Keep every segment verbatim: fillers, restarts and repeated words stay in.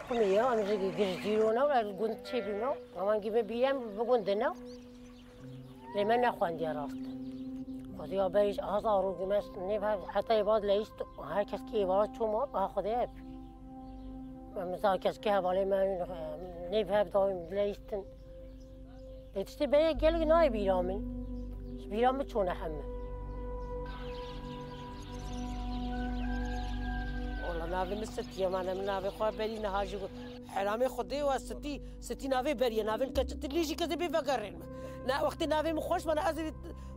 Qumî ya, em ji girdîro ne, ez gund çêbîme. Heman gî me bîyem bi gundê ne. Lê me nexwendiye rast. Xwedî ya berî hezar û gime nêv hev, heta êva dileyîst, her kes kî êva çû mal, aha Xwedê ev. Em za kes kî hevalê me nêv hev dawî dileyîstin. Lê tiştê berê gelek nayê bîra min. Ji bîra min çûne heme. Wala navê min Sitî ye, mane min navê xwe berî niha jî got. Heramê Xwedê we Sitî, Sitî navê berî ye, navê min keç, tu lê jî kesê bê vegerên me. Ne, wextê navê min xweş, mane ez ê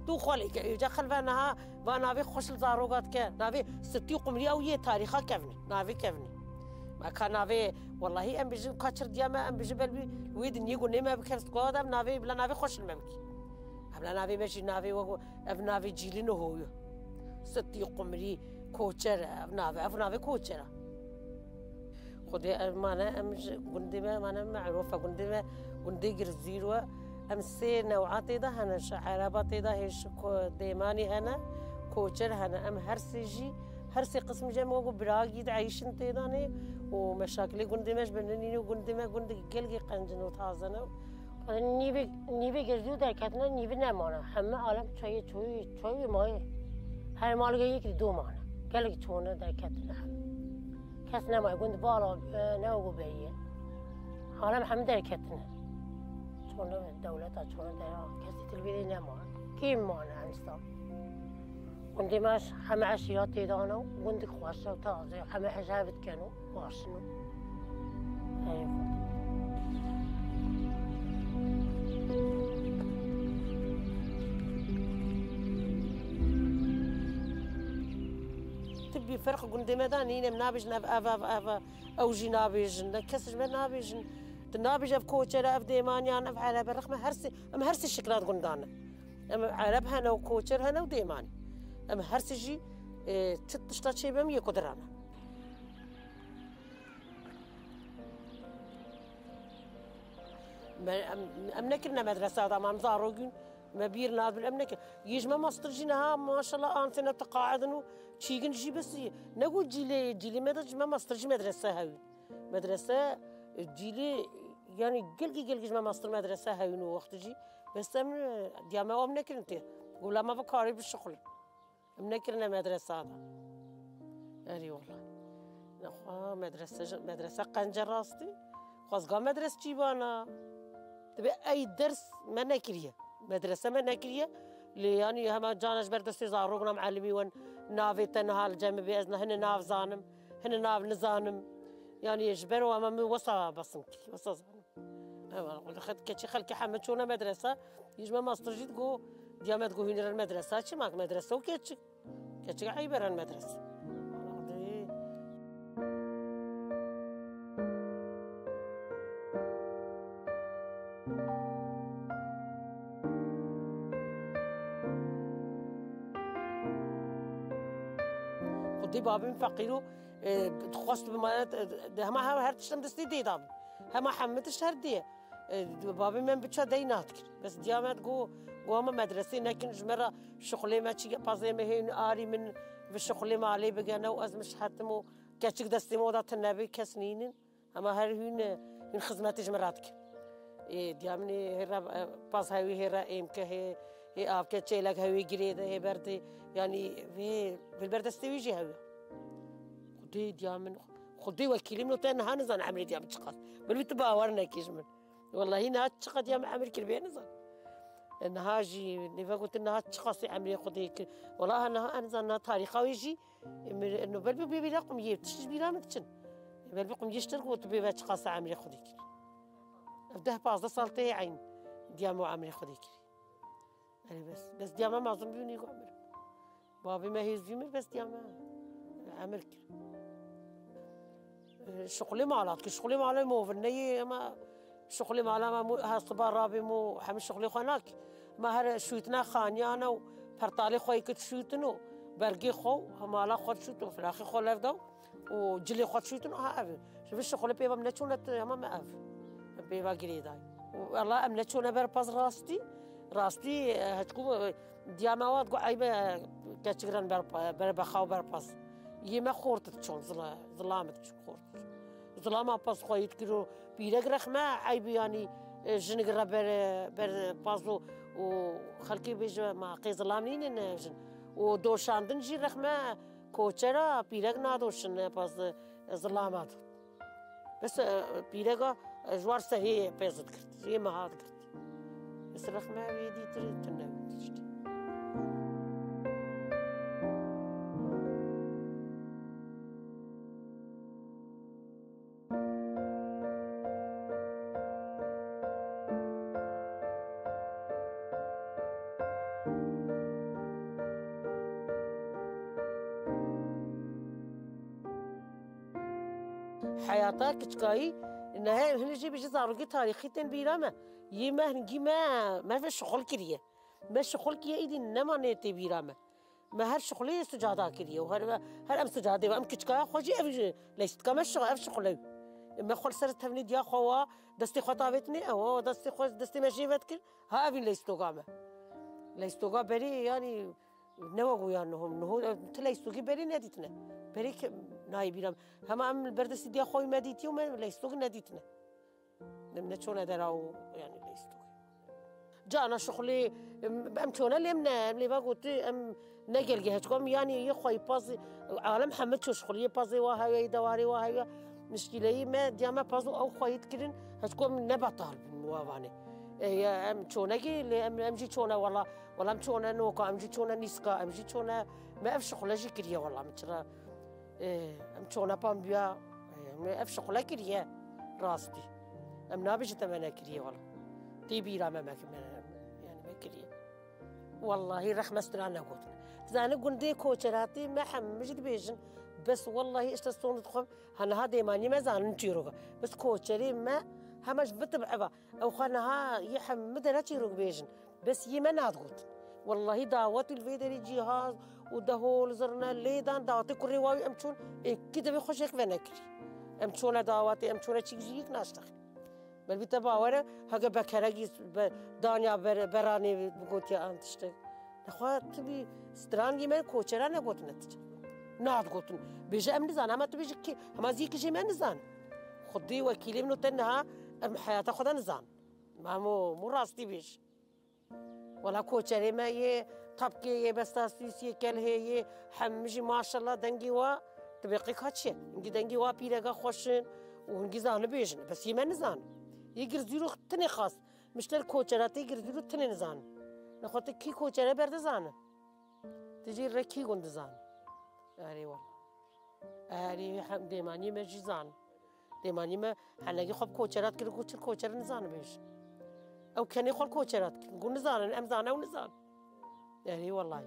tu xwe lê ke. Ca xelve niha va navê xweş li zaroka dike. Navê Sitî û Qumrî ew yê tarîxa kevnî, navê kevnî. Me ka navê, wellahî em bijin ka çir diya me, em bijin belbî wê dinyê gonê me bikevst, ku ev navê bila navê xweş li me bikî. Em la navê me jî navê wek ev navê cîlî niho ye. Sitî, Qumrî, Koçer, ev navê, ev navê Koçer e. Xwedê ev mane em ji gundê me, mane me'rûf e, gundê me, gundê Girzîro ye. Em sê new'a tê de hene, ji Ereba tê de hê ji ko-, Dêmanî hene, Koçer hene. Em her sê jî, her sê qism jî em wekî biragî dieyşin tê de nê û meşakilê gundê me ji bin nîne û gundê me gundê gelgî qenc in û taze ne. Nîvê, nîvê Girzî û derketine, nîvî nemane. Heme alem çayê çoyî, çoyî mayê. Her malê yekî dû mane. Gelek çûne derketine heme. Kes nemaye, gund vala, e, ne û beriye. Alem heme derketine. Çûne dewleta, çûne dera, kesî tilvîdê nemane. Kî mane em sal? Gundê me heme eşîra tê de ne û gundek xweş e û taze, heme hej hev dikin û baş in û. Ey Xwedê. Tu bî ferq gundê me de nîne, em nabêjin ev, ev, ev, ev, ew jî nabêjin, ne kes ji me nabêjin. Tu nabêjî ev Koçer e, ev Dêmaniyan, ev Ereb e, rexme her sê, em her sê şikla di gundan ne. Em Ereb hene û Koçer hene û Dêmanî. Em her sê jî, e, çi tişta çêbe em yê kudiran e. Me, em, em nekirine medresa da, em zarok in, me bîr nadibin, em nekir. Yê ji me mastir jî niha, maşallah, an sene teqaedin û çîgin jî bes, ne got cîlê, cîlê me de ji me mastir jî medrese hewî. Medrese, e, cîlê, yanî gelkî gelkî ji me mastir medrese hewîn û wextî jî. Bes em, e, diya me wan nekirin tê. Gula me ve karê bişixulin. Em nekirine medresa da. Erê wela. Nexwe medrese, medrese qence rastî. Xwezga medresçî bana. Dibe ey ders me nekiriye. Medrese me nekiriye. Lê yanî hema cana ji ber destê zarok nam elimî wen navê te niha li cem bê ez hine nav zanim, hine nav nizanim. Yanî ji ber wan me wesa besim kir, wesa zanim. Ewa, xet keçî xelkê heme çûne medresa. Yê ji me mastir jî digo, diya me digo hûn re medresa çi mak medrese û keçik. Keçik eyb eren medrese. Xwedê. Xwedê babê min feqîr û, e, dixwest bi me, e, hema her, her tişt em destê dê dabin. Hema hemî tişt her dê. E, babê min biça dey nadikir. Bes diya me digo, go hema medresê nekin, ji me re şixulê me çi, pazê me hên arî min, bi şixulê me alê bigene û ez min şihetim û keçik destê me oda tune bê, kes nînin. Hema her hûn, hûn xizmetê ji min re dikin. Ê, diya min ê hê re, e, paz hewî hê re êm ke, hê, hê av ke, çêlek hewî girê de, hê ber de, yanî vê, vê ber destê wî jî hewî. Xwedê diya min, Xwedê wekîlî min û te niha nizan emrê diya min çiqas. Min wî tu bawer nekî ji min. Wellahî niha çiqas diya min emir kir bê nizan. E, niha jî, nêve gotin niha çiqasî emrê Xwedê kir. Wela ha niha ez nizan niha tarîxa wê jî, Em, no, belbî bê bîra qum yê, tişt ji bîra min diçin. Belbî qum yê ji te got bê ve çiqas emrê Xwedê kir. Ev deh pazdeh sal tê eyn diya me emrê Xwedê kir. Erê bes, bes diya me mezin bû nî got emir. Babê me hêz bî mir, bes diya me emir kir. E, şixulê mala dikir, şixulê mala movir neyê, ema şixulê mala me mû, ha siba rabê mû, hemî şixulê xwe nakî. Me her şûtine xaniyane û pertalê xwe yê kit şûtin û bergê xwe û mala xwe şût û filaxê xwe lev da û cilê xwe şûtin û ha ev. Ji vî şixulê pê ve em neçûne tu, hema me ev. Em pê ve girêdayî. Û wela em neçûne ber pez rastî, rastî, e, heçku, e, diya me wat got eybe keçik ren ber, ber bexa û ber pez. Yê me xort diçûn, zila, zilamit diçûn xort. Zilama pez xweyî dikir û pîrek rexme eyb, yanî, e, jinik re ber, ber pez û, û xelkê bêje ma qê zilam nînin, e, jin. Û doşandin jî rexme koçera pîrek nadoşin, e, pez, e, zilama do. Bes, e, pîreka, e, ji war serê pez digirt, jê meha digirt. Bes rexme wê dîtir tune tiştî. Heyata kiçkayî, nehe, hinî jî bijî zarokî tarîxî tên bîra me. Yê me hingî me, me ve şixul kiriye. Me şixul kiriye, îdî nema nê tê bîra me. Me her şixulê sucada kiriye û her, her em sucadê ve, em kiçkaya xwe jî ev jî leystika me şixul, ev şixule. Me xwe li ser tevnê diya xwe wa, destê xwe tavêtinê, ew, destê xwe, destê me jê vedikir, ha evîn leystoga me. Leystoga berê, yanî, ne wek ya niho, niho, tu leystokî berê nedîtine. Berê ke nayê bîra me. Hema em li ber destî diya xwe me dîtiye û me leystok nedîtine. Em neçûne dera û, yanî, leystoxê. Cana şixulê, em, em çûne lê em ne, em lê ve gotî, em ne gelgê heçkom, yanî, yê xweyî pazê, alem heme çû şixulê, yê pazê wa heye, yê dewarê wa heye, mişkîleyî me, diya me paz û ew xweyî dikirin, heçkom ne betal bin wa vanê. E, ya, em çûne gê, lê em, em jî çûne wela, wela em çûne noka, em jî çûne nîska, em jî çûne, me ev şixule jî kiriye wela, min çira. Ê, em çona pan biya, ê, em ev şixule kiriye, rastî. Em nabêjin te me nekiriye wela. Tê bîra me, me, me, yanî me kiriye. Wellahî rexme stira negotine. Zanî gundê koçeratî me hemî jî dibêjin. Bes wellahî işte sonê dixwim, ha niha dêmanî me zanin çîroka. Bes koçerê me hema ji bi tib'e va. Ew xwe niha yê hemî dere çîrok bêjin. Bes yê me nadigotin. Wellahî dawetî li vê derê cîhaz û dehol zirne lê dan dawetê kurê wa wî em çûn êkî devê xwe jêk venekirî. Em çûne dawetê, em çûne çîk jî yek naştexin. Belbî te bawer e, heke bekerekî be, danya ber, beranê bigotiye an tiştek. Nexwe tu bî stran yê me koçera negotine ti. Nadigotin. Bêje em nizan, hema tu bêjî kî, hema zî kî jê me nizan. Xwedê wekîlê min û te niha em heyata xwe de nizan. Mamo, mû rastî bêj. Wela koçerê me yê tapkê, yê besta Swîs, yê kelhê, yê hemî jî maşallah dengê wa, tu bê qê ka çi ye? Hingî dengê wa pîreka xweş in û hingî zanibêjin. Bes yê me nizan. Yê girzîrû tinê xas. Mişter koçera tê girzîrû tinê nizan. Nexwe tu kî koçere berde zane? Tu jî re kî gund dizan? Erê wela. Erê hem dêmaniyê me jî zan. Dêmaniyê me henekî xwe bi koçerat kir, ku çi koçer nizan bêj. Ew kenê xwe koçerat kir. Ku nizanin, em zane ew nizan. Erê welay.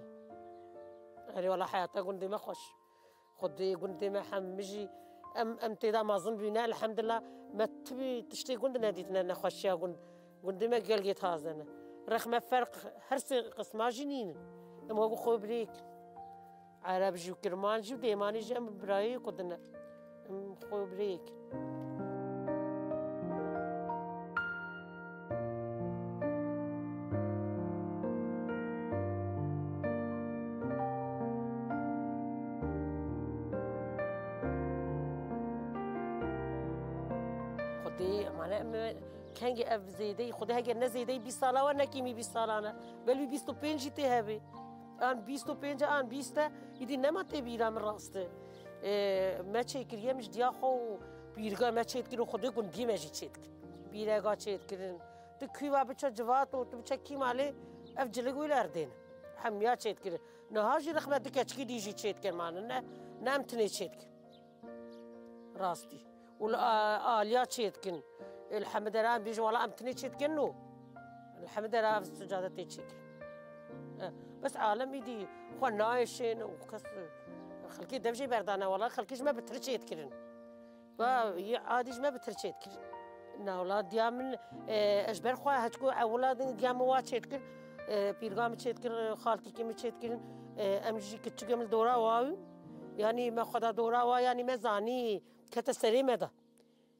Erê wela heyata gundê me xweş. Xwedê gundê me hemî jî em, em tê de mezin bîne, elhemdulillah, me tibî tiştê gund nedîtine, nexweşiya gund. Gundê me gelgê taze ne. Rexme ferq her sê qisma jî nînin. Em wek xwe birêk. Ereb jî û Kirman jî û Dêmanî jî em birayê ku dine. Em xwe birêk. Xwedê, mane em kengê ev zêdeyî, Xwedê heger ne zêdeyî bîst sala we, ne kîmî bîst salan e. Belbî bîst û pênc jî tê hebê. An bîst û pênc e, an bîst e, îdî nema tê bîra min rast e. Ê, me çêkiriye, min ji diya xwe û pîrga me çêdikir û Xwedê gundiyê me jî çêdikir. Pîrega çêdikirin. Tu kû ve biçe civat û tu biçe kî malê, ev cilik wî li erdê ne. Hemiya çêdikirin. Niha jî rexme du keçikî dî jî çêdikin, mane ne, ne em tinê çêdikin. Rastî. Û li a-, aliya çêdikin. Li hemî deran bêjin, wela em tinê çêdikin no. Li hemî dera ev sicade tê çêkirin. Eh, bes alem îdî xwe nayêşên û kes, xelkê dev jê berdane, wela xelkê ji me bitir çêdikirin. Va yê adî ji me bitir çêdikirin. Na wela diya min, e, ez ji ber xwe heçku ewila din diya min wa çêdikir, e, pîrga min çêdikir, xaltîkê min çêdikirin, e, em jî kiçik em li dora wa wî. Yanî me xwe da dora wa, yanî me zanî kete serê me de.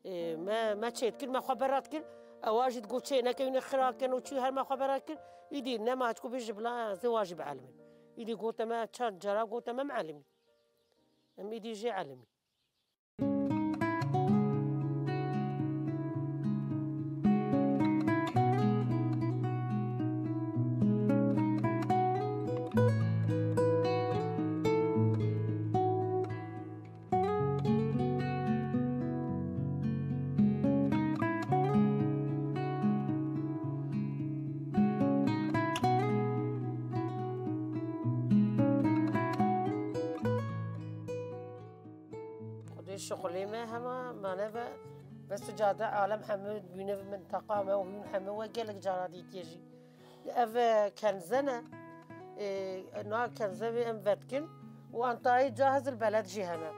E, me, me çêdikir, me xwe berat kir. Ewa jî digot çê nekewîne xira kin û çû her me xwe berat kir. Îdî nema heçku bêje bila zê wa jî bielimîn. Îdî gote me çend cara gote me em elimî. Em îdî jê elimî. Şixulê me hema mane ve, ve sicade alem hemû bîne ve minteqa me û hûn hemû we gelek cara dîtiye jî. Ev, e, kenze ne, e, na kenze ve em vetkin û antayê cahizil beled jî hene.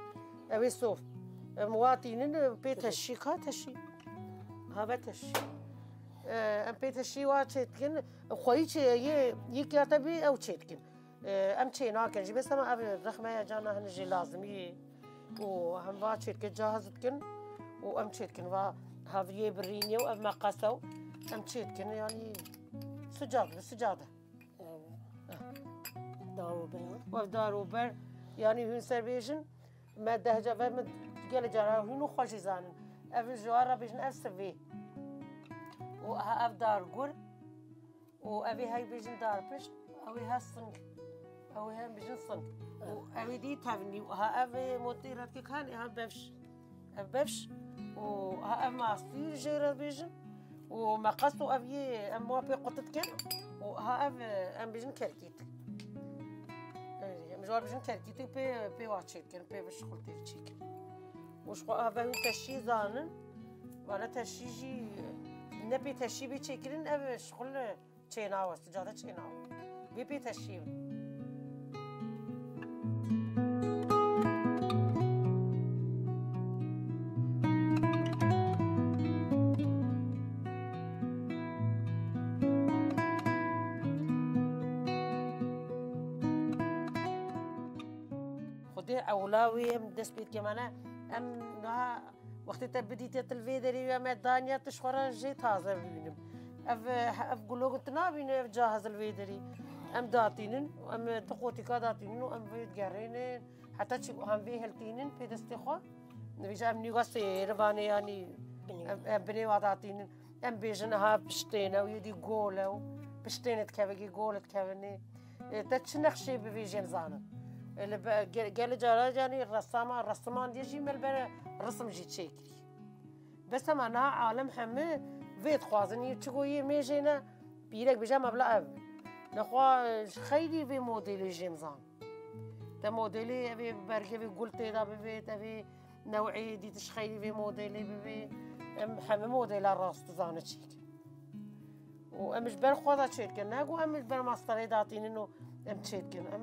Ew ê sof. Em watînin, e, pê teşî, ka teşî. Ha ve teşî. E, em pê teşî wa çêtkin, xweyî çê, yê, yê kiyate bî ew çêtkin. E, em çê nakin jî, bes hema ev rexme ya cana hin jî lazimî ye. Û hem va çêdike cahiz dikin û em çêdikin va heviyê birînê û ev meqes ew em çêdikin, yanî sicad bi sicad e. Dar û ber. Ev dar û ber, yanî hûn ser bêjin, me dehca ve min gelê cara hûn û xwe jî zanin. Ev ji wan re bêjin ev sivê. Û ha ev dar gur. Û ev ê hey bêjin darpişt, ew ê he sing. Ew ê hem bêjin sing. Û ew ê dî tevnî. Û ha ev ê motî redkê kanê ha bevş. Ev bevş. Û ha ev mastûr jê re bêjin. Û meqes û ev yê em wan pê qut dikin. Û ha ev, em bêjin kerkît. Em ji wan bêjin kerkît û pê, pê wa çêkin, pê bi şixul tê çêkin. Û ji xwe ha ve hûn teşî zanin. Vana teşî jî ne pê teşî bê çêkirin, ev şixul çênawe, sicade çênawe. Bê pê teşî. Xwedê ewla wê em dest pê dike, mane em niha wextê te bidîtiye tu li vê derê ya me daniya tu ji xwe re jê taze bibînim. Ev, ev gulok tu nabîne, ev cahaz li vê derê. Em datînin, em tu qotîka datînin û em vê digerênin. Heta çi em vê hiltînin pê destê xwe. Nivîja em nîga sêrivanê yanî Binê. Em, em binê wa datînin. Em bêjin ha piştêne û yê dî gol e û piştêne dikeve, gol dikevine. E, te çi nexşê bivêjê em zanin. E, li be-, ge-, gelê cara yanî resama, resiman diye jî me li ber resim jî çêkirî. Bes hema niha alem hemî vê dixwazin, yê çi go yê mêjê ne, pîrek bêje me bila ev. Nexwe, e, xeylî vê modelê jê em zan. Te modelê ev ê bergê vê gul tê de bivê, ev ê new'ê dîtiş xeylî vê modelê bivê. Em hemî modela rast dizane çêkin. Û em ji ber xwe de çêdikin. Ne ku em ji ber mastarê datînin û em çêdikin. Em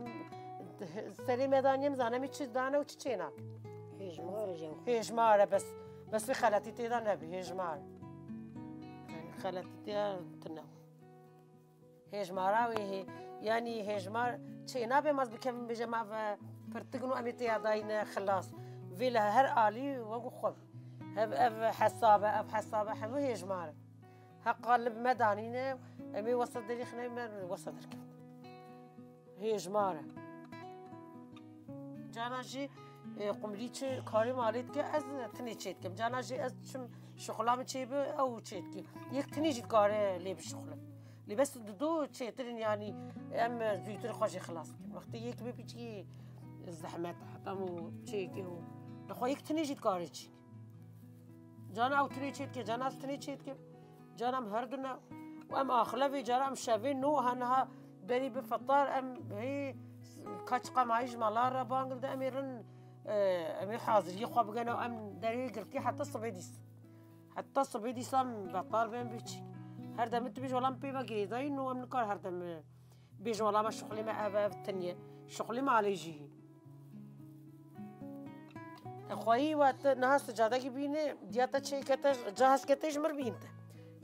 serê me danî em zanin em ê çi dane û çi çênakin. Hêjmar e jî. Hêjmar e bes. Bes vê xeletî tê de nebe. Hêjmar. Yanî xeletî tê de tune. Hêjmara wê hê, yanî hêjmar çê nabe, maz bikevin bêje ma ve pirtigin û em ê tê ya dayine xilas. Vê li her alî wek xwe. Ev, ev hesab e, ev hesab e, hemû hêjmar e. Heqa li me danîne, em ê wesa derî xine, me wesa derkevin. Hêjmar e. Cana jî, e, qumrî çi karê malê dike, ez tinê çê dikim. Cana jî ez çim şixula min çê bi, ew çê dike. Yek tinê jî dikare lê bişixule. Lê bes dido çêtir in, yanî em zûtir xwe jê xilas dikin. Wextê yek bi piçkî zehmet, heta û çêke û. Lexwe yek tinê jî dikare çî. Cana ew tinê çê dike, cana ez tinê çê dikim. Cana em her du ne. Û em axile vê cara em şevê no ha niha berî bi fetar em hê ka çiqa mayî ji mala re bang dide em ê rin, e, em ê haziriyê xwe bigene û em derê girtî heta sibê dîs. Heta sibê dîsa em betal bên biçî. Her dem tu bêj wela em pê ve girêdayî no em nikar her dem, e, Bêjin wela me şixulê me ev ev tiniye. Şixulê malê jî. Xweyî we te niha sicadekî bîne, diya te çêkete, cahizkete ji mir bîn te.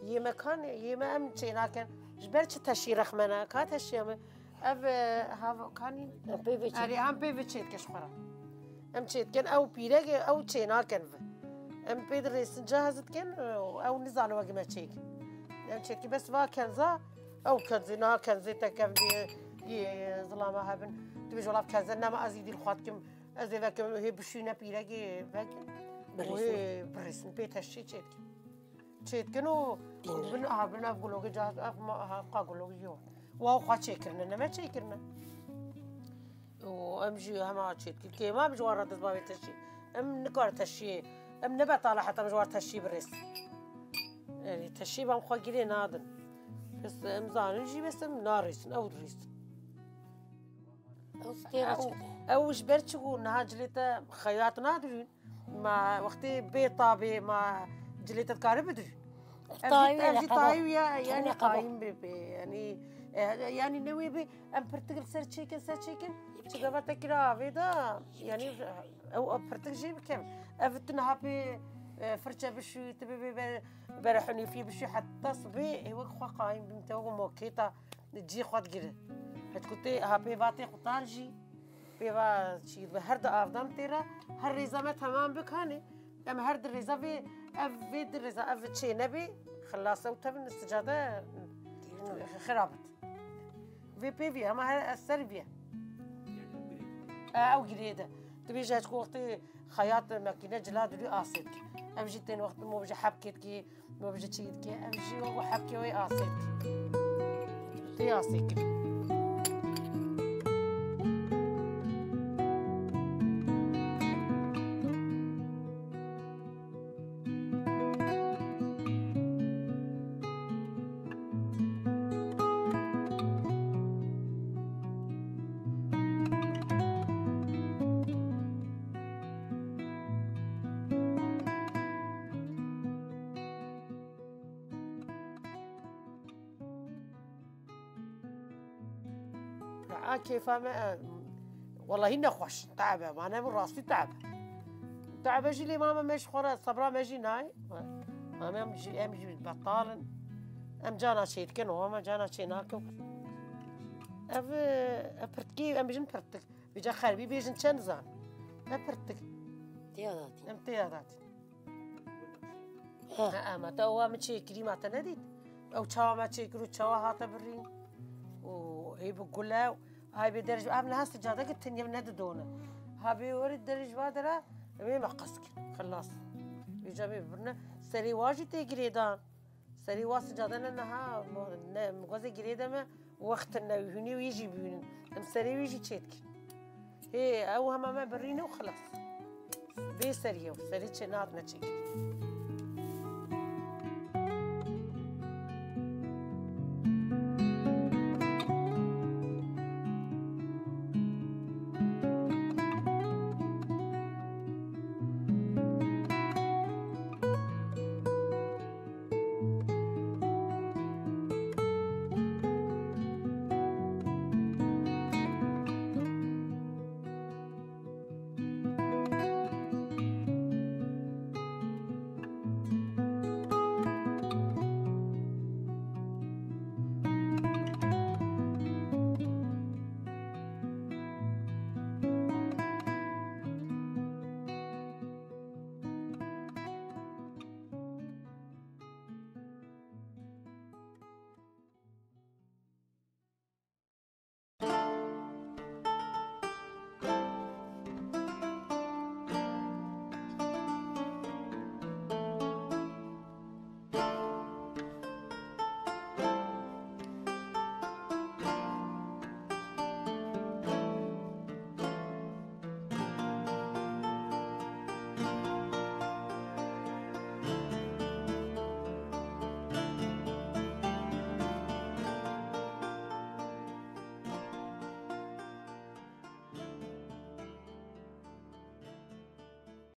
Yê me kan, yê me em çê nakin. Ji ber çi teşî rexmena, ka teşiya me. Ev, e, hav-, kanî? Em pê ve çê Erê, em pê ve çêdike ji xwe re. Em çêdikin, ew pîrek e, ew çê nakin ve. Em pê dirêsin, cahiz dikin, ew nizane wek me çêk. Em çêdikin, bes va kenza, Ew kenzê, niha kenzê te kevin bê, yê zilama hebin. Tu bêj wela kenzê nema ez îdî li xwe dikim. Ez ê vekim, hê bişûne pîrekê vekim. Û hê birîsin, pê teşî çêdikin. Çêdikin û bin, aha, bin ev gulogê cihaz, ev ma, aha, qa gulogê yo. Wa xwe çêkirine, neme çêkirine. Û em jî hema çêdikin. Kêma em ji wan re dest bavê teşî. Em nikare teşiyê. Em ne betala heta em ji wan teşî birêsin. Erê, teşî em xwe girê nadin. Bes em zanin jî bes em narêsin, ew dirêsin. Ew stê Ew, reçete. Ew ji ber çi ku niha cilê te xeyat nadirûn. Ma wextê bê tabê ma cilê te dikare bidijî. Ev jî, ev jî tayî ya, yanî qayîm bê pê. Yanî, e, yanî newê bê, em pirtik li ser çêkin, ser çêkin. Çi gava te kira avê de, yanî, ew, ew pirtik jê bikem. Ev tu niha pê, e, firçe bişûyî, tu bê, bê, bê, bere hunîfî bişûyî, heta sibê, ê wek xwe qayîm bîm, te wek mokêta cî xwe digire. Hetku tê, ha pê va tê qutar jî. Pêva çî dibe, her di avdan tê re, her rêza me temam bik hanê. Em her di rêza vê, ev vê di rêza, ev çê nebê, xilas ew tevin sicade xirab it. Vê pê vî, hema her ez ser vî. E, ew girê de. Dibêje hec ku wextê xeyat makîne cila didû asê dike. Ev jî tên wextê mo bije hebkê dikê, Bibêje çi dike, ev jî wek hebkê wê asê dike. Tê asê kir. A kêfa me, e, welahî nexweş, te'b e, mane min rastî te'b e. Te'b e jî lê mame me ji xwe re sebra me jî nayê. Mame em jî, em jî betal in. Em cana çê dikin, û em cana çê nakin. Ev, e, ev pirtikî, em bijin pirtik. Vêca xerbî bêjin çend zan. Ev pirtik. Têya datîn. Em têya datîn. Ha. Ha, ma te owa min çêkirî ma te nedît? Ew çawa me çêkir û çawa hate birîn? Û hê bi gul e, ay bê derij, ev niha sicadeke tenya ne didone. Ha bê werî derij va dera, em ê me qas kir. Xilas. Vêca bê birine. Serê wa jî tê girêdan. Serê wa sicade ne niha, ne, mixwazê girêde me, wext ne, hûnê wî jî bihûnin. Em serê wî jî çêdikin. Hê, ew hema me birîne û xilas. Bê serî ew, serê çê nat ne çêkir.